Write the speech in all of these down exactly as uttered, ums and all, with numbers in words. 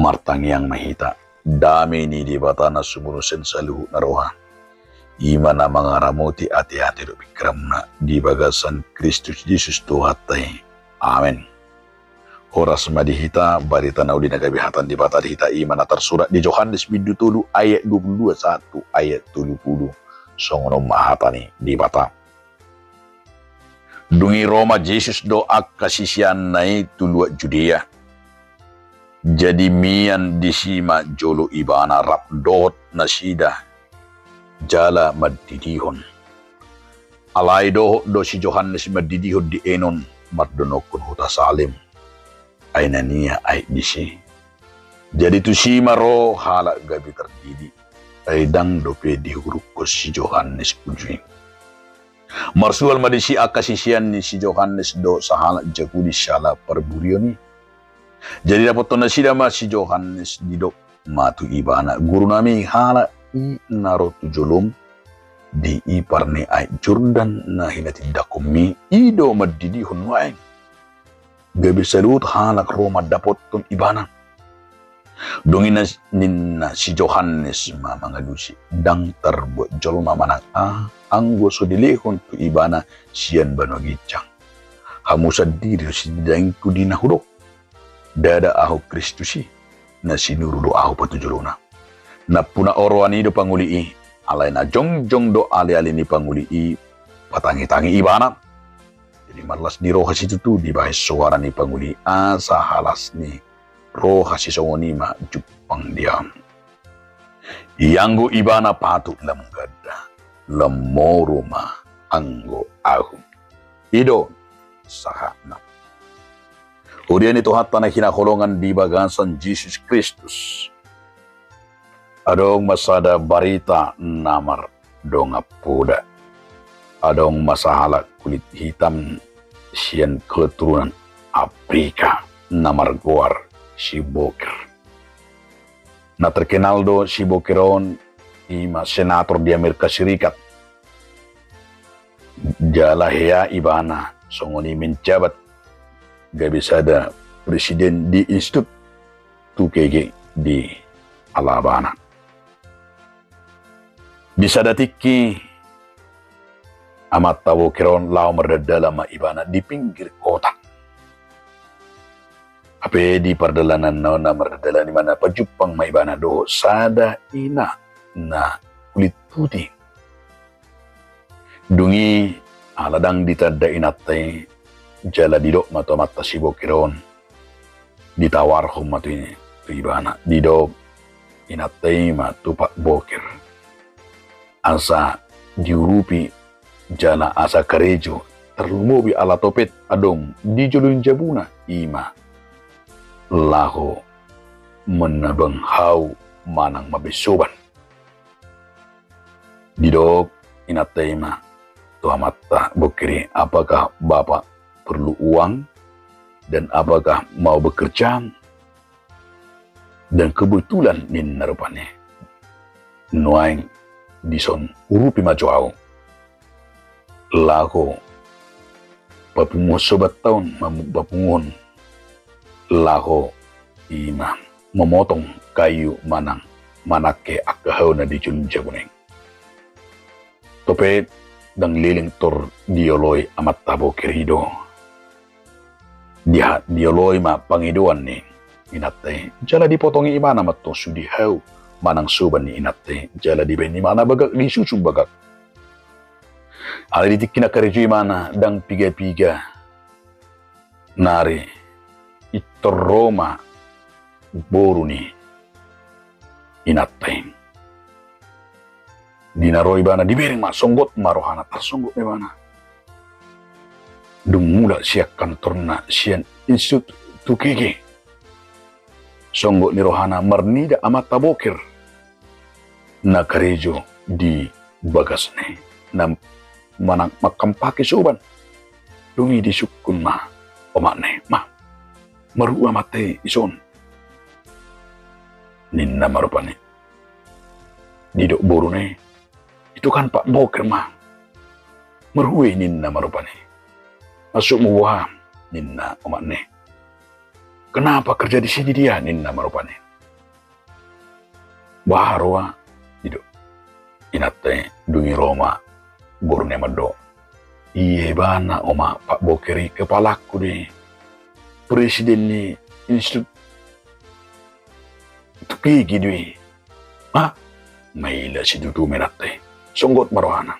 Martangiang ma hita. Dame ni Debata na sumurung sian saluhut na roha, i ma na mangaramoti ateate dohot pingkiranmuna di bagasan Kristus Jesus Tuhanta i. Amen. Horas ma di hita. Barita na uli na gabe hata ni Debata di hita i ma na tarsurat di Johannes bindu tolu ayat dua pulu dua sahat tu ayat tolu pulu. Songon on ma hata ni Debata. Dung i ro ma Jesus dohot angka siseanna i tu luat Judea. Jadi mian disi ma jolo Ibana rap dohot nasida jala mandidihon. Alai dohot do si Johannes mandidihon di Enon, mardonokkon huta Salim. Ai na nian aek disi. Jadi tusi ma ro halak gabe tardidi, ai ndang dope diurukkon si Johannes uju i. Marsual ma disi angka sisean ni si Johannes dohot sahalak jabu ni siala parburion i. Jadi dapothon nasida ma si Johannes, didok ma tu Ibana: Gurunami, halak i na ro tu jolom di ipar ni aek Jordan na hinatindangkonmi, i do mandidihon nuaeng. Gabe saluhut halak ro mandapothon Ibana. Dung i ninna si Johannes ma mangalusi: Ndang tarbuat jolma manang aha anggo so dilehon tu ibana sian banua ginjang. Hamu sandiri do sidaingku di na hudok. Ndada ahu Kristus i na sinuru do ahu patujolona. Nampuna oroan i do pangoli i, alai na jongjong do aleale ni pangoli i patangitangi ibana. Jadi marlas ni roha situtu dibahen soara ni pangoli i, asa halas ni roha sisongon i ma jumpang di ahu. Ianggo ibana patut lam ganda, lam moru ma anggo ahu. I do sahatna. Huria ni Tuhanta na hinaholongan di bagasan Jesus Kristus. Adong ma sada barita na mardongan poda. Adong ma sahalak kulit hitam sian keturunan Afrika na margoar si Bokir. Na terkenal do si Bokir on, i ma senator di Amerika Serikat. Jala hea ibana songon i menjabat gabe sada presiden di Institut Tuquesne di Alabama. Di sada tingki amanta Bokir on laho mardalan ma ibana di pinggir kota. Hape di pardalanan na on na mardalan ibana pajumpang ma ibana dohot sada ina na kulit putih. Dung i ala ndang ditanda inanta i, jala didok ma tu amanta si Bokir on, ditawarhon ma tu i, tu ibana, didok inanta i ma tu Pak Bokir, asa diurupi jala asa karejo, tarlumobi ala topet adong di jolo ni jabuna, i ma laho manabang hau manang mambahen soban. Didok inanta i ma tu amanta Bokir i, apakah Bapak perlu uang dan apakah mau bekerja? Dan kebetulan ninna rupani, nuaeng dison urupi ma jo ahu laho papunguhon sobat taon, papunguhon laho i ma mamotong kayu manang manangke angka hau na di jolo ni jabuna i. Topet ndang leleng tor dioloi amanta Bokir i do. Dioloi ma pangidoan ni inanta i jala dipotongi ibana ma tong sude hau manang soban ni inanta i jala dibahen ibana bagak, disusun bagak. Alai di tingki na karejo ibana ndang piga-piga nari, pintor ro ma boru ni inanta i. Di na ro ibana dibereng ma, songgot ma rohana, tarsonggot ma ibana. Dung mulak sian kantorna sian Institut Tuquesne, songgot ni rohana marnida amanta Bokir na karejo di bagasna i, na manang mangkampaki soban. Dung i disungkun ma omakna i, ma, marhua amanta i dison, ninna ma rupani. Didok boruna i, itu kan Pak Bokir ma. Marhua i, ninna ma rupani. Masukmu boha? Ninna omakna i. Kenapa kerja di sini dia? Ninna ma rupani. Boha roa, didok inanta i. Dung i ro ma boruna i mandok, ia ibana, oma, Pak Boker i kepalangku do i, presiden ni Institut Tukigi do i. Ha? Maila situtu ma inanta i, songgot ma rohana.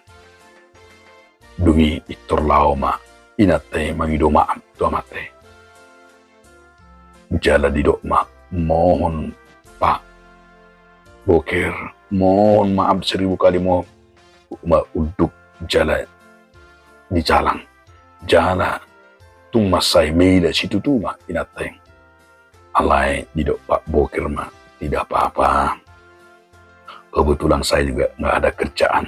Dung i pintor laho ma inanta i mangido maaf tu amanta i. Jala didok ma, mohon Pak Boker, mohon maaf seribu kali mohon, ma unduk jala dijalang. Jala tung mansai maila situtu ma inanta i. Alai didok Pak Boker ma, tidak apa-apa. Kebetulan saya juga nggak ada kerjaan.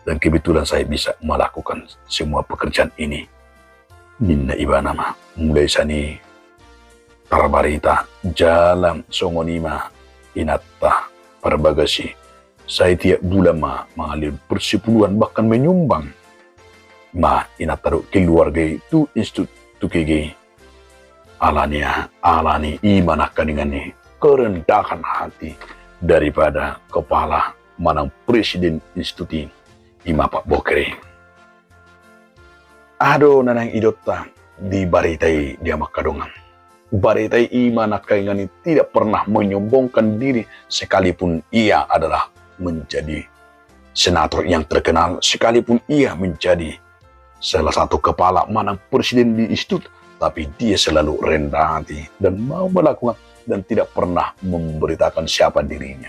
Dan kebetulan saya bisa melakukan semua pekerjaan ini. Ninna ibana ma, mulai sian i tarbarita jala songon i ma inanta parbagas i. Sai tiap bulan ma mangalehon persepuluhan bahkan menyumbang ma inanta dohot keluarga i tu Institut Tukigi. Alani, alani i ma nangkaningan i kerendahan hati daripada kepala manang presiden institut i, i ma Pak Boker i. Aha do na naeng idaonta di barita i, di amang hamu dongan? Barita i i ma nangkaningan i tidak pernah menyombongkan diri sekalipun ia adalah menjadi senator yang terkenal, sekalipun ia menjadi salah satu kepala manang presiden di institut, tapi dia selalu rendah hati dan mau melakukan dan tidak pernah memberitakan siapa dirinya.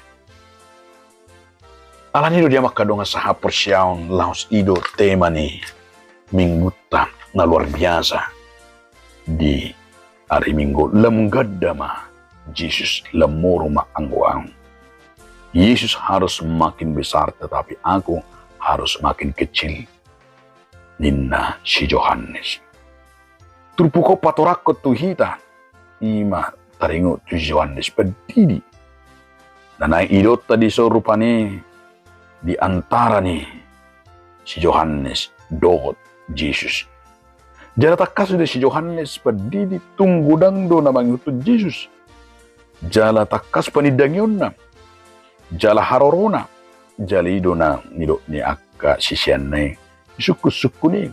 Alani do di amang hamu dongan sahaporseaon, laos i do tema ni minggunta na luar biasa di ari Minggu, lam ganda ma Jesus, lam moru ma anggo ahu. Yesus harus makin besar, tetapi aku harus makin kecil, ninna si Johannes. Turpuk on patorangkon tu hita, i ma taringot tu si Johannes Pandidi. Na naeng idaonta dison rupani di antara ni si Johannes dohot Jesus. Jala tangkas do si Johannes Pandidi tung godang do na mangihuthon Jesus. Jala tangkas panindangionna, jala harorona, jala i do na nidok ni angka siseanna i, sungkun-sungkun i.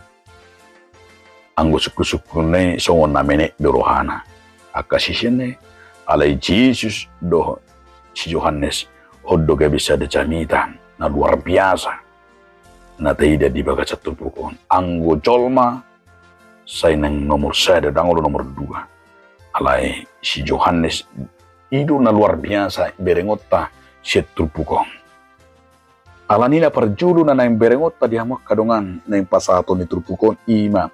Anggo sungkun-sungkunna i songon na menek do rohana angka siseanna i. Alai Jesus dohot si Johannes, on do gabe sada jamita na luar biasa na taida di bagasan turpuk on. Anggo jolma sai nang nomor sada, ndang olo nomor dua. Alai si Johannes i do na luar biasa berengonta sian turpuk on. Alani na parjolo na naeng berengonta di hamu angka dongan naeng pasahaton ni turpuk on i ma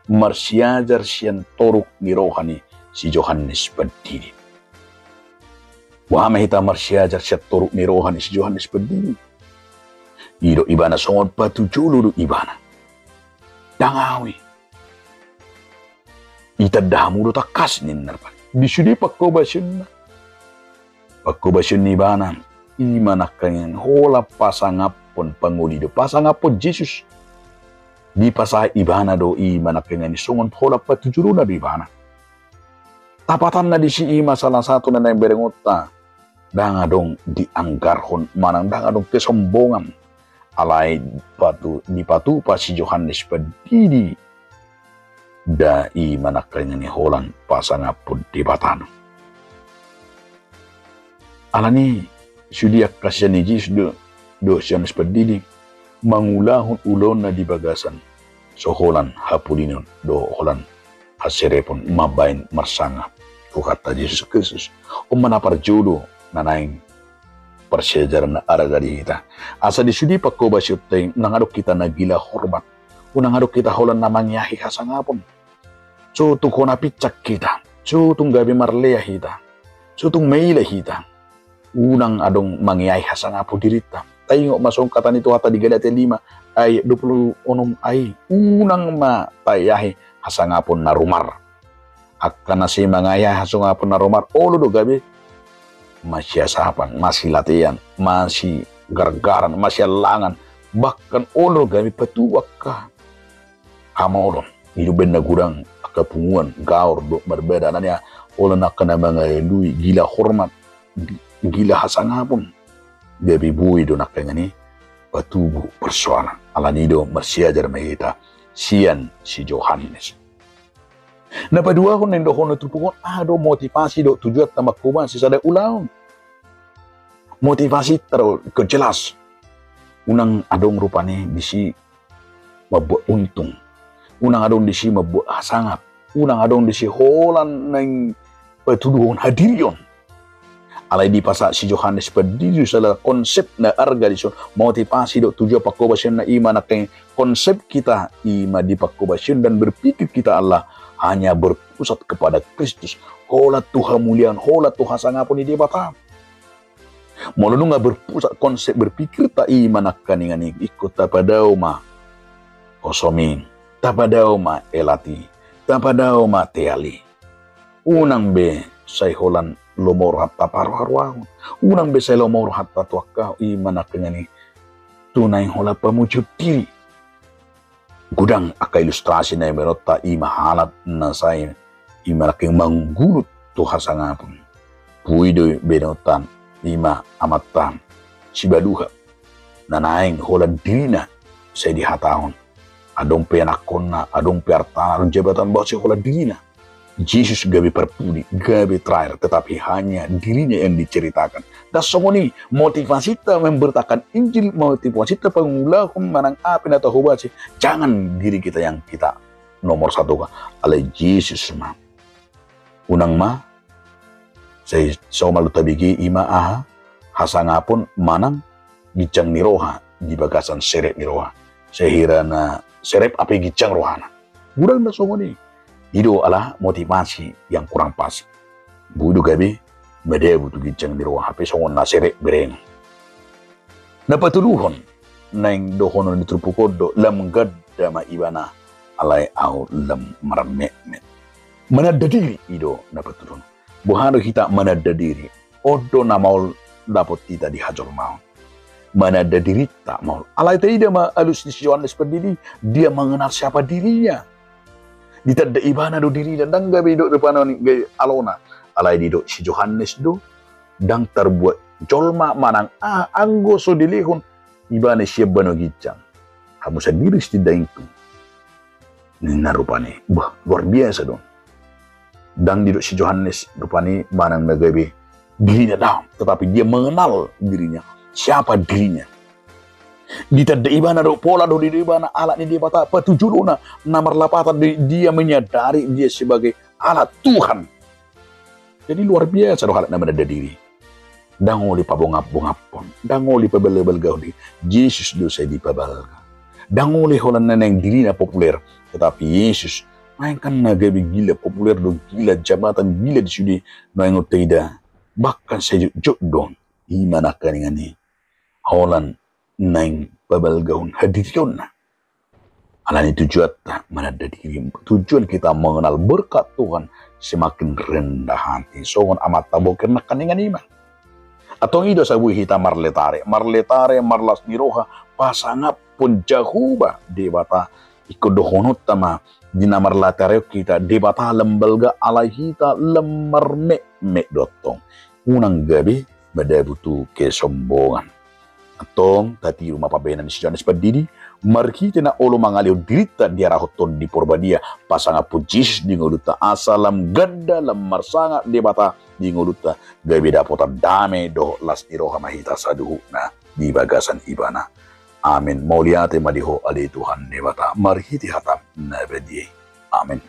marsiajar sian toruk ni roha ni si Johannes Pandidi. Boha ma hita marsiajar sian toruk ni roha ni si Johannes Pandidi? Didok ibana songon patujolo do ibana. Ndang ahu i. Itanda hamu do tangkas ninna rupani. Di sude pangkobasionna, pangkobasion ni ibana i ma nangkaningan holan pasangaphon pangoli do, pasangaphon Jesus. Dipasahat ibana do i ma nangkaningan songon holan patujolona do ibana. Tapatanna disi i ma salah satu na naeng berengonta, ndang adong dianggarhon manang ndang adong kesombongan. Alai patu, dipatupa si Johannes Pandidi da i ma nangkaningan i holan pasangaphon Debata do. Alani sude angka sisean ni Jesus do, do si Johannes Pandidi mangulahon ulaonna di bagasan so holan hapolinon do holan haserepon mambahen marsangap Tuhanta Jesus Kristus. On ma na parjolo na naeng parsiajaran na arga di hita. Asa di sude pangkobasionta i unang adong hita na gila hormat. Unang adong hita holan na mangeahi hasangapon. So tung hona pinsang hita, so tung gabe marlea hita, so tung maila hita, unang adong mangeahi hasangapon dirinta. Taingot ma songon hata ni Tuhanta di Galatia lima ayat dua puluh enam a i, unang ma taeahi hasangapon na rumar. Angka na sai mangeahi hasangapon na rumar, olo do gabe masiasapan, masilatean, masigargaran, masiallangan, bahkan olo do gabe patubu angka hamaolon. I do umbahen na godang angka punguan, gaor dohot marbada, alani aha? Holan angka na mangalului gila hormat, gila hasangapon. gabe boi do nangkaningan i patubu persoalan. Alani i do marsiajar ma hita sian si Johannes. Na paduahon na indokhon ni turpuk on, aha do motivasi dohot tujuanta manghobasi sada ulaon? Motivasinta do ingkon jelas. Unang adong rupani disi mambuat untung. Unang adong disi mambuat hasangap. Unang adong disi holan naeng patuduhon hadirion. Alai dipasahat si Johannes Pandidi sada konsep na arga dison, motivasi dohot tujuan panghobasion na i ma nangkaningan konsep kita i ma di panghobasion dan berpikir kita adalah hanya berpusat kepada Kristus. Holan tu hamuliaon, holan tu hasangapon ni Debata. Molo nunga berpusat konsep berpikirta i ma nangkaningan i, ingkon tapadao ma osom i, tapadao ma elat i, tapadao ma teal i. Unang be sai holan lomo rohanta paroharohahon. Unang be sai lomo rohanta tu angka i ma nangkaningan i tu naeng holan pamujion diri. Godang angka ilustrasi na nibahenonta i ma halak na sai i ma nangkaningan manggulut tu hasangapon. Boi do dibahenonta i ma amanta Sibaluha na naeng holan dirina sai dihatahon. Adong pe anakkonna, adong pe artana, adong jabatan, boha sai holan dirina. Jesus gabe parpudi, gabe terakhir, tetapi hanya dirinya yang diceritakan. Ndang songon i, motivasinta memberitakan Injil, motivasinta pangulahon manang aha pe na tahobasi, jangan diri kita yang kita nomor satukan. Alai Jesus ma. Unang ma sai somal do tabege i ma aha, hasangapon manang ginjang ni roha di bagasan serep ni roha. Sahira na serep hape ginjang rohana. Godang na songon i. I do ala motivasi yang kurang pas. Boi do gabe madabu tu ginjang ni roha hape songon na serep bereng. Na patoluhon naeng dohonon ni turpuk on do, lam ganda ma ibana alai ahu lam marmetmet. Mananda diri i do na patoluhon. Boha do hita mananda diri? On do na maol dapot hita di hajolmaon. Mananda dirinta maol. Alai taida ma alus ni si Johannes Pandidi, dia mengenal siapa dirinya. Ditanda ibana do dirina, ndang gabe didok rupani gabe alona. Alai didok si Johannes do, ndang tarbuat jolma manang aha anggo so dilehon ibana sian banua ginjang. Hamu sandiri sitinda ingkon. Ninna rupani. Bah, luar biasa do. Ndang didok si Johannes rupani manang na gabe dirina, daong, tetapi dia mengenal dirinya. Siapa dirinya? Ditanda ibana do, pola do didok ibana anak ni Debata, patujolona na marlapatan di, dia menyadari dia sebagai anak Tuhan. Jadi luar biasa do halak na mananda diri. Ndang olo pabongapbongaphon, ndang olo pabalgabalgahon diri. Jesus do sai dipabalga. Ndang olo holan na naeng dirina populer, tetapi Jesus, melainkan na gabe gila populer do, gila jabatan, gila di sude, naeng taida. Bahkan sai jotjot do, i ma nangkaningan i. Holan naeng pabalgahon hadirionna. Alani tujuanta mananda diri, tujuan kita mengenal berkat Tuhan, semakin rendah hati. Songon amanta bokir nangkaningan i ma. Antong i do sabui hita marletare, marletare, marlas ni roha, pasangaphon Jahowa Debata. Ingkon dohononta ma di na marletare on hita, Debata lam balga alai hita lam marmetmet do antong. Unang gabe madabu tu kesombongan. Antong tatiru ma pambahenan ni si Johannes Pandidi, marhite na olo mangalehon dirinta diarahon Tondi Porbadia, pasangaphon Jesus di ngolunta asa lam ganda lam marsangap Debata di ngolunta, gabe dapotan dame dohot las ni roha ma hita saluhutna di bagasan Ibana. Amen. Mauliate ma di Ho ale Tuhan Debata, marhite hataM na badia i. Amen.